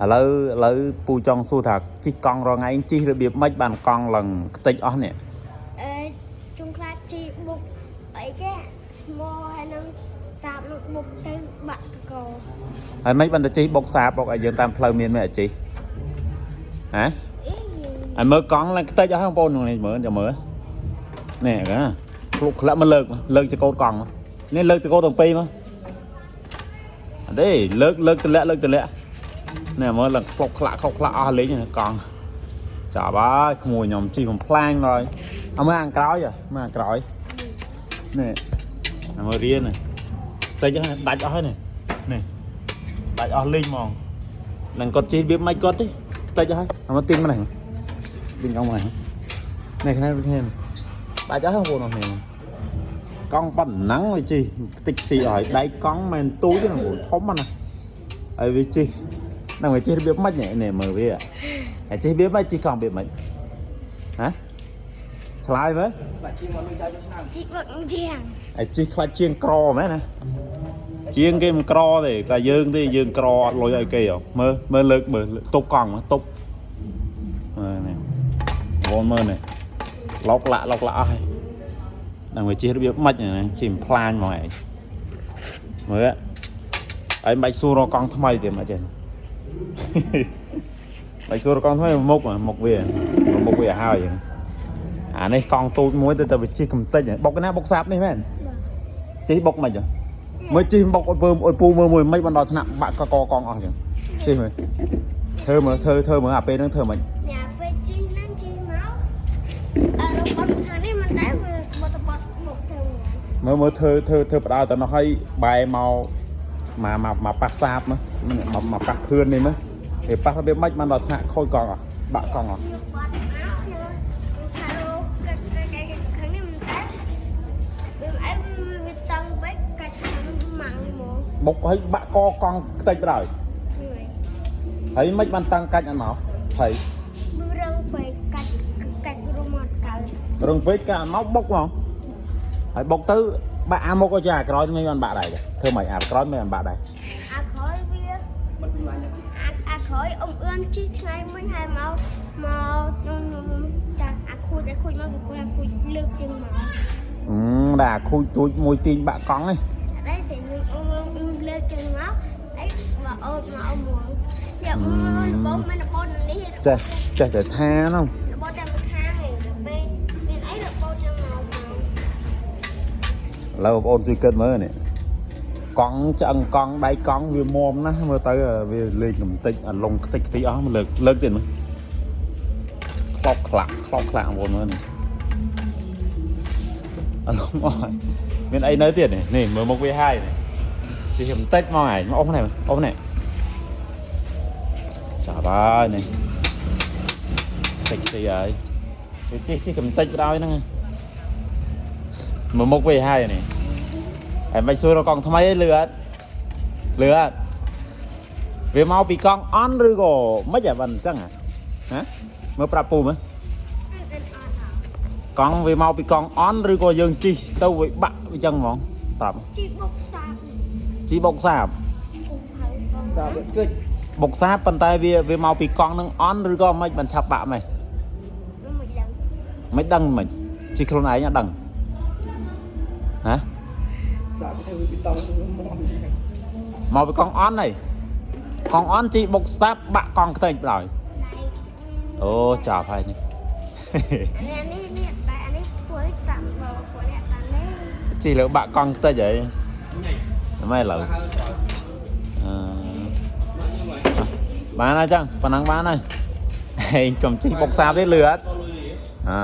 ឥឡូវពូចង់សួរថាជិះកង់រងថ្ងៃជិះរបៀបម៉េចបានកង់ឡើងខ្ទេចអស់នេះ អេជុំខ្លះជីបុកអីគេថ្មហើយនឹងសាបនឹងបុកទៅបាក់កក ហើយម៉េចបានទៅជិះបុកសាបបុកឲ្យយើងតាមផ្លូវមានមែនអត់ជិះហ៎ អី ឲ្យមើលកង់ឡើងខ្ទេចអស់ហ្នឹងបងប្អូននេះមើលចាំមើលនេះកាភ្លុកក្លាក់មកលើកមកលើកចកោតកង់មកនេះលើកចកោតទាំងពីរមកអត់ទេលើកលើកទម្លាក់លើកទម្លាក់នេះមើលឡើងភ្លុកក្លាក់ខុកក្លាក់អស់លេងហ្នឹងកង់ចាប់ហើយក្មួយខ្ញុំជិះបំផ្លាញដល់អើមើលខាងក្រោយហ៎មើលខាងក្រោយនេះអាមើលរៀននេះខ្ទេចហ្នឹងដាច់អស់ហើយនេះនេះដាច់អស់លេងហ្មងនឹងគាត់ជិះរបៀបម៉េចគាត់ទេខ្ទេចអស់ហើយអាមើលទាញមកនេះ វិញកង់មកនេះនេះគ្នានេះដាច់អស់បងប្អូនអរគ្នាកង់ប៉ុណ្ណឹងវាជិះខ្ទេចខ្ទីអស់ហើយដៃកង់មិនទូចទេណាបងប្អូនធំណាស់ហើយវាជិះហ្នឹងវាជិះរបៀបម៉េចនេះនេះមើលវាហើយជិះរបៀបម៉េចជិះកង់របៀបម៉េចហ៎ឆ្លើយមើល បាក់ជាងមកលុយចោលចុះឆ្នាំ ជីបុកយ៉ាង ហើយជិះខ្លាចជាងក្រមែនណាជាងគេមិនក្រទេតែយើងទេយើងក្រអត់លុយឲ្យគេហ៎មើលមើលលើកមើលទប់កង់មើលទប់មើលនេះបងមើលនេះឡុកលាក់ឡុកលាក់អស់ហើយ នឹងវាជិះរបៀបម៉េចហ្នឹងជិះផ្លាញហ្មងឯងមើលឯងបាច់សួររកកង់ថ្មីទៀតមកចេះ បាច់សួររកកង់ថ្មីមុខមុខវាមុខវាឲ្យហើយអានេះកង់ទូចមួយទៅតែវាជិះកំតិចបុកណាបុកសាបនេះមែនជិះបុកមិនហ៎មើលជិះបុកឲ្យពើឲ្យពូមើលមួយមិនបានដល់ថ្នាក់បាក់កកកង់អស់ចឹងជិះមើលធ្វើមើលធ្វើធ្វើមើលអាពេលហ្នឹងធ្វើមិន ញ៉ាពេលជីហ្នឹងជីមកអឺរបស់ខាងនេះមិនដែរវាបត់បត់បុកទៅ មើលមើលធ្វើធ្វើធ្វើបដើទៅនោះឲ្យបែរមកមកមកមកប៉ះសាបមើលមកមកប៉ះខឿននេះមើលវាប៉ះរបៀបម៉េចបានដល់ថ្នាក់ខូចកង់អស់បាក់កង់អស់ ខ្ញុំបត់មកខ្ញុំថារកកាច់កាច់ខាងនេះមិនដែរវាអីវាតឹងពេកកាច់ខាងម៉ាំងហ្មង បុកឲ្យបាក់កកង់ខ្ទេចបណ្ដោយហើយមិនបានតាំងកាច់អត់មកហើយ រឹងពេកកាច់កាច់រមាត់កើត រងពេកកាអត់មកបុកហ្មងហើយបុកទៅបាក់អាមុខក៏ចាក្រោយមិនបានបាក់ដែរធ្វើមិនអាក្រោយមិនបានបាក់ដែរ អាក្រោយវា បាត់ពីឡាញ អាអាក្រោយអ៊ំអឿនជីថ្ងៃមិញហើយមកមកខ្ញុំខ្ញុំចាក់អាខូចអាខូចមកវាគាត់អាខូចលើកជាងមក អឺដែលអាខូចទូចមួយទាញបាក់កង់ឯង តែតែខ្ញុំអ៊ំអ៊ំលើកជាងមកអីបើអូនមកអ៊ំមកយកមកបងមិនបងនេះ ចេះចេះតែថាហ្នឹង របបចាំខាងឯងទៅពេលមានអីរបបចាំមកមក ឥឡូវបងប្អូនជួយគិតមើលនេះកង់ឆ្អឹងកង់ដៃកង់វាមុំណាស់មើលទៅវាលេងកំតិចអាលងខ្ទេចខ្ទីអស់មកលើកលើកទៀតមើលខ្លោកខ្លាក់ខ្លោកខ្លាក់បងប្អូនមើលនេះអាលងអស់ហើយមានអីនៅទៀតនេះនេះមើលមុខវាហើយនេះជិះបន្តិចមកហើយមកអុសនេះអុសនេះចាប់ហើយនេះខ្ទេចខ្ទីហើយវាជិះជិះកំតិចបណ្ដោយហ្នឹងមើលមុខវាហើយនេះ ហើយមិនសួររកកង់ថ្មីឯងលឺអត់លឺអត់វាមកពីកង់អន់ឬក៏មិនហ៎បានអញ្ចឹងហ៎ហ៎មើលប្រាប់ពូមើល អត់អត់ កង់វាមកពីកង់អន់ឬក៏យើងជិះទៅវាបាក់វាអញ្ចឹងហ្មងប្រាប់ ជីបុកសាប ជិះបុកសាប ពុកហើយបង សាបកិច្ច បុកសាបប៉ុន្តែវាវាមកពីកង់នឹងអន់ឬក៏មិនបានឆាប់បាក់ម៉េច មិនដឹង មិនដឹងមិនជិះខ្លួនឯងអត់ដឹងហ៎ សាបទៅវាពីតង់មកជាង មកពីកង់អន់ហីកង់អន់ជិះបុកសាបបាក់កង់ខ្ទេចបណ្ដោយ ដៃ អូចាប់ហើយនេះ អានេះនេះតែអានេះពួយតាមបងពួយអ្នកតាមនេះ ជិះលើបាក់កង់ខ្ទេចហី ញ៉ៃ មិនឥឡូវ ហើយស្រោច អឺ មកញ៉ាំហើយ បានហើយចឹងប៉ុណ្ណឹងបានហើយហេកុំជិះបុកសាបទេលឺអត់ លុយ អា